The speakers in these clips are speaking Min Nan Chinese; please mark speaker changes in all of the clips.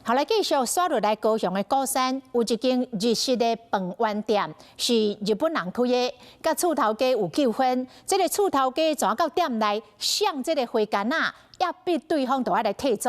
Speaker 1: 好，來繼續煞落來高雄的鼓山，有一間日式的飯圓店，是日本人開的，佮厝頭家有糾紛。這个厝頭家轉到店內，摔這个花矸仔，壓逼對方都愛來退租。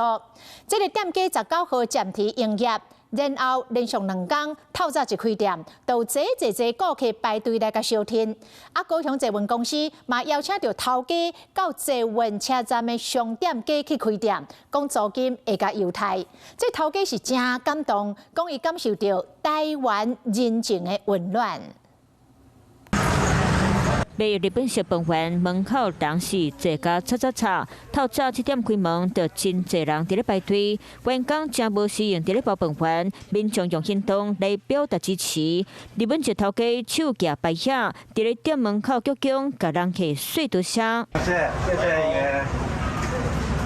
Speaker 1: 這个店家19號暫停營業，然後連續2工透早一開店，就濟濟濟顧客排隊來共相添。啊，高雄捷運公司嘛邀請著頭家到捷運車站的商店街去開店，講租金會共優待。這頭家是誠感動，講伊感受著台灣人情的溫暖。
Speaker 2: 賣日本式飯圓門口人是濟甲擦擦擦，透早7點開門就真濟人佇咧排隊，員工誠無時閒佇咧包飯圓，民眾用行動來表達支持。日本籍頭家手舉牌仔，佇咧店門口鞠躬，共人客說多謝。
Speaker 3: 謝謝謝謝，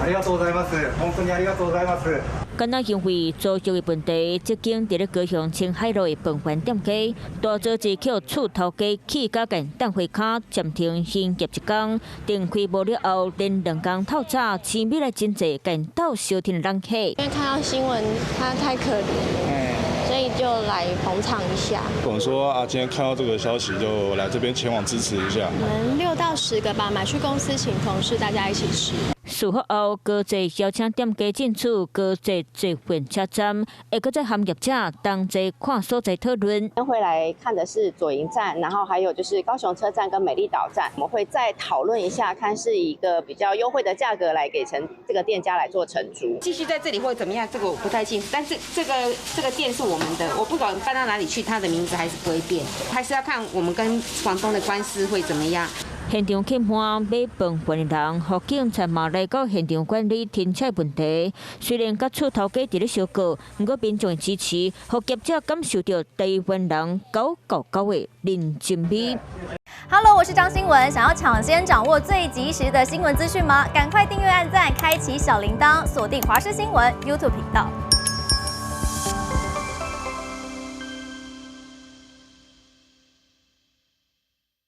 Speaker 3: ありがとうございます。本當にありがとうございます。
Speaker 2: 敢若因為租約的問題，這間佇咧高雄清海路的飯圓店家，大早就予厝頭家氣甲共擲花跤，暫停營業一工。店開幕了後，連2工透早，前尾來真濟共鬥相添的人客。
Speaker 4: 因為看到新聞，他太可憐了，所以就來捧場一下。
Speaker 5: 我說啊，今天看到這個消息，就來這邊前往支持一下。
Speaker 4: 可能6到10個吧，買去公司請同事大家一起吃。
Speaker 2: 事發後，高捷邀請店家進駐高捷捷運車站，會閣再和業者同齊看所在討論。
Speaker 6: 會來看的是左營站，然後還有就是高雄車站跟美麗島站，我們會再討論一下，看是一個比較優惠的價格來給成這個店家來做承租。
Speaker 7: 繼續在這裡或怎麼樣，這個我不太清楚。但是這個店是我們的，我不管搬到哪裡去，他的名字還是不會變，還是要看我們跟房東的官司會怎麼樣。
Speaker 2: 現場客滿買飯圓的人，予警察嘛來到現場管理停車問題。雖然佮厝頭家佇咧相告，毋過民眾的支持，予業者感受著台灣人999的人情味。
Speaker 8: Hello，我是張新文，想要搶先掌握最及時的新聞資訊嗎？趕快訂閱、按讚、開啟小鈴鐺，鎖定華視新聞 YouTube 頻道。